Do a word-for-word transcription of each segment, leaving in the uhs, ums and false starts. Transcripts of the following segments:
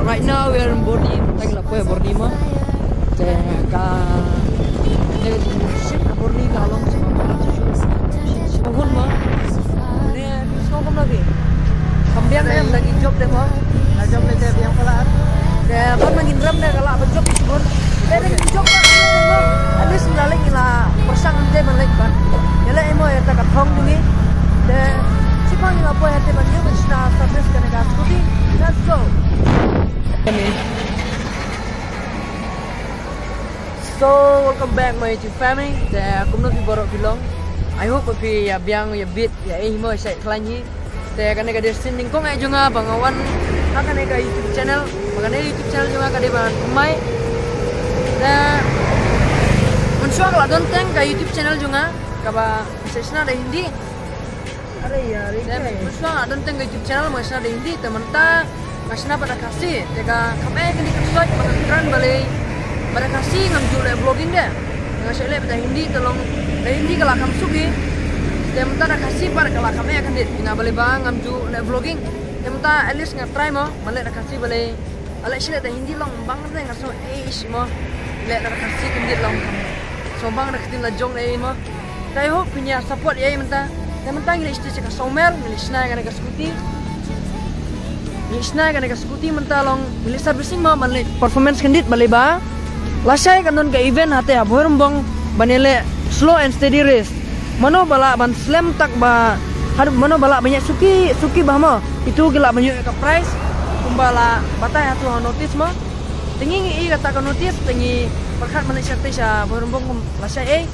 Right now we are in Borni, tang la poi Borni mo. Te ka ne ka jingshit ka Borni ka long sha ka shit sha hun mo. Ne pis ko kom lagi. Kam biang ne lagi job de mo. La job le te biang pala. Te ban ma ngin ram de ka la ba job sha hun. Te ne job mo. At least la leng la persang te ban leng ban. Ya le mo ya ta ka thong dungi. Te si pang la poi te ban ya ban sna service ka ne ka scooty. Let's go. So welcome back my YouTube family. Te kumno phi baroh phi long. I hope phi ya biang ya bit ya eh mo shai khlaiñ hi. Te kane ka dei sien nyngkong eh jong nga ba nga wan ha kane ka YouTube channel. Ba kane ka YouTube channel jong nga ka dei ba thymmai. Te mynshuwa ka la don teng ka YouTube channel jong nga kaba shna da Hindi. Are ya, are. Te mynshuwa don teng ka YouTube channel ba nga shna da Hindi, te mynta nga shna bad da Khasi. Te ka kham eh kane ka soit ba nga kren balei bad da Khasi ngam ju leh vlogging de. Nga shna leh bad da Hindi te long da Hindi ka la kham suk hi. Te mynta da Khasi pat ka la kham eh kane nga balei ba ngam ju leh vlogging. Te mynta at least nga try mo, ma leh da Khasi balei. Ale sile da Hindi long bang ne nga so eh ish mo. Le da Khasi kyndit long. So bang da ktien la jong eh mo. Te I hope phin ïa support ïa mynta. Te mynta ngi leit sha ka Somer, ngi leit shna kane ka scooty. Ngi leit shna kane ka scooty mynta long, ngi leit servicing mo, ban leit performance kyndit balei ba. Lashai kan don ka event hate ha Bhoirymbong ban ïa leh slow and steady race. Mano ba lah ban slem tak ba haduh mano ba lah ban ïa suki suki ba mo. Itu ki lah ban ïoh ka prize. Kumba la batai hatu ha notice mo. Te ngi ngi i kata ka notice te ngi pyrkhat ban leit shatei sha Bhoirymbong kum lashai eh.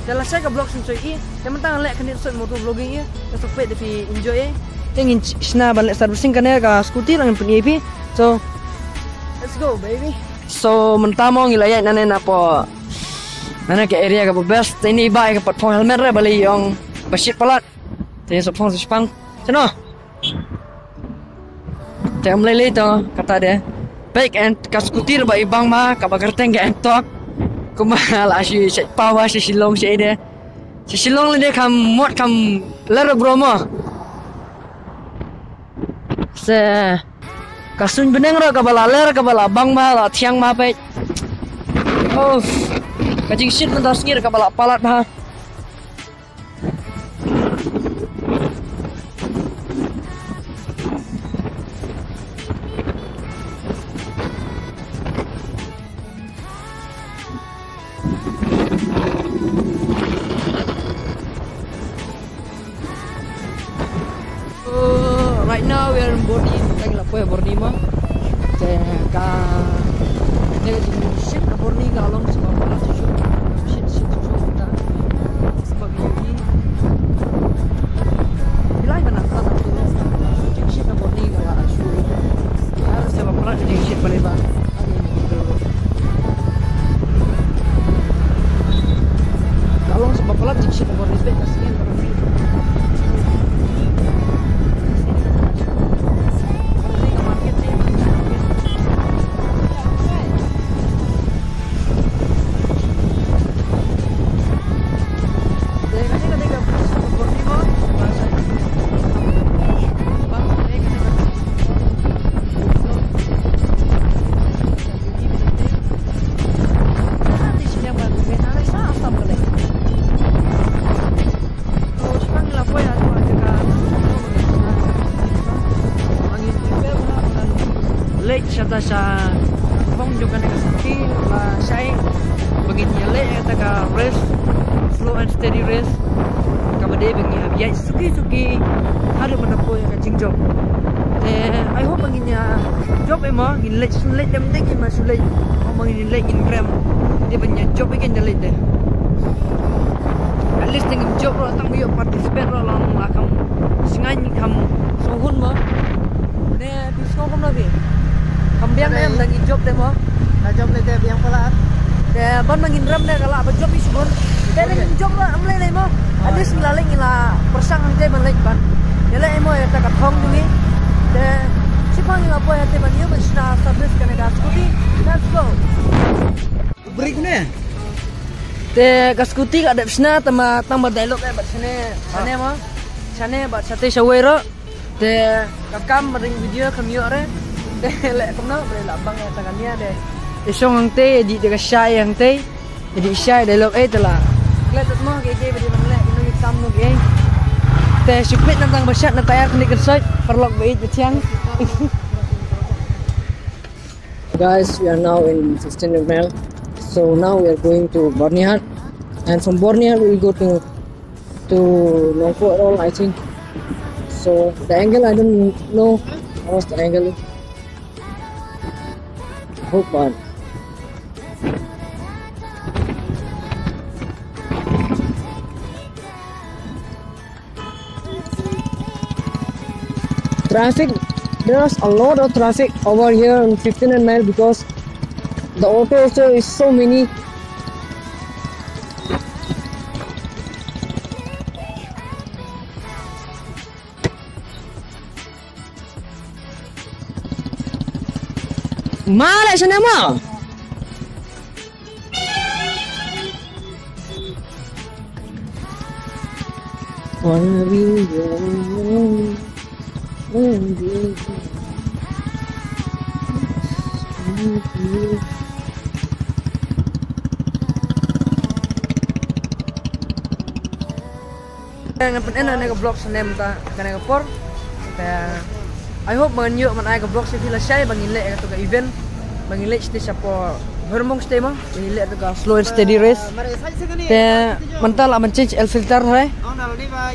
Te lashai ka vlog sum soi i. Te mynta ngan leh kane soi motor vlogging i. Te sopet de phi enjoy eh. Te ngin shna ban leh servicing kane ka scooty lang pyn i phi. So let's go baby. So mynta mo ngi la ïaid nane na po. Nane ka area kaba best. Te ini ba ka pat phong helmet re balei ong ba shit palat. Te so phong shipang. Chano. Te am lei lei to kata de. Pek en ka scooty ba i bang ma kaba kyrteng ka en tok. Kumba la shi shi pa wa shi Shillong shi de. Shi Shillong le de kam mot kam ler bro mo. Se ka suiñ bneng ro kaba la ler kaba la bang ma la thiang ma pek. Of. Ka jingshit mynta sngi kaba la palat ma. So, right now we are in Borni. Tang la poi Borni mo. Te ka ne ka jingshit ka Borni ka long sha ba palat shuh shuh. Shit shit shuh shuh ta. Sha ba ïohi. Bilai ba na ta tu. Jingshit ka Borni ka la shuh. Ar sha ba palat jingshit balei ba. Ka long sha ba palat jingshit ka Borni, respect ka sien ka Borni. Leit shata sha phong jong kane ka scooty ba shai ba ngin ïa leh kata ka race, slow and steady race. Kaba dei ba ngi hap ïaid suki suki haduh mynta poi ka jingjop. Te I hope ba ngin ïa jop, eh mo, ngin leit shu leit dem dei ki ma shu leit. Mo ngin leit ngin rem. Dei ba ngin ïa jop, eh, ngin ïa leit de. At least ngin jop ro tang ba ïoh participate ro long la kam sngain kam sngewhun mo. Ne pis ko kam lagi. Kam biang em da ngi jop de mo. Na jop le te biang pala. Te ban ma ngin rem ne ka la ba jop i sngewhun. Te ne ngin jop la am le le mo. At least ngi la le ngi la persang hangte ban leit ban. Ya le mo ya ta ka thong jong ngi. Te shi pang ngi la poi hangte ban ïa ban shna service kane ka scooty. Let's go. Break ne. Te ka scooty ka dep shna tama tang ba dialogue eh bad shane shane mo. Shane bad shate shawei ro. Te ka kam ba ring video kam ïoh re. Te leh kumno bre la bang ïa ta ka nia de. I shong hangtei, i dih da ka shai hangtei. I dih shai da lok ei te la. Klet tat mo ki ei ba dei ban leh, kino ki kam no ki ei. Te shu peit na tang ba shat na tayar kane kan soi, paralok ba ïeit ba thiang. Guys, we are now in fifteen mile. So now we are going to Byrnihat. And from Byrnihat we will go to to Nongpoh Road, I think. So the angle, I don't know how was the angle. Hope on. Traffic, there's a lot of traffic over here in fifteen mile because the auto also is so many. Mala sana mo. Ngan pynenna ne ka vlog snem ta kane ka por. Te I hope man ïoh man ai ka vlog sha phi lashai ba ngin leh ka to ka event. Ba ngin leh stage hapoh Bhurmong stage mo. Ba ngin leh to ka slow and steady race. Te mynta la man change oil filter hai.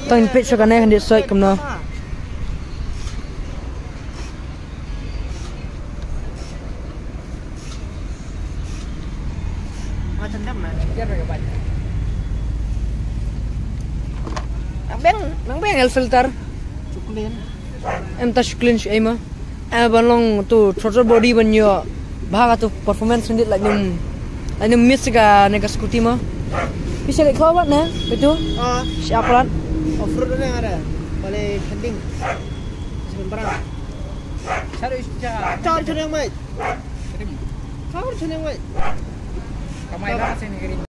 Tang peit sha kane kan dei soi kumno. Nang beng, nang beng oil filter. Em ta shu clean shu ei mo. Eh, ban long to throttle body ban ïoh bha ka to performance ndit like nym, like nym miss ka ne ka scooty mo. Pisa lek khaw bat ne, betul? Ah. Siap pelat. Off road ne ada. Balik kending. Sebentar. Cari cari cari yang baik. Kau cari yang baik. Kamai lah sini kering.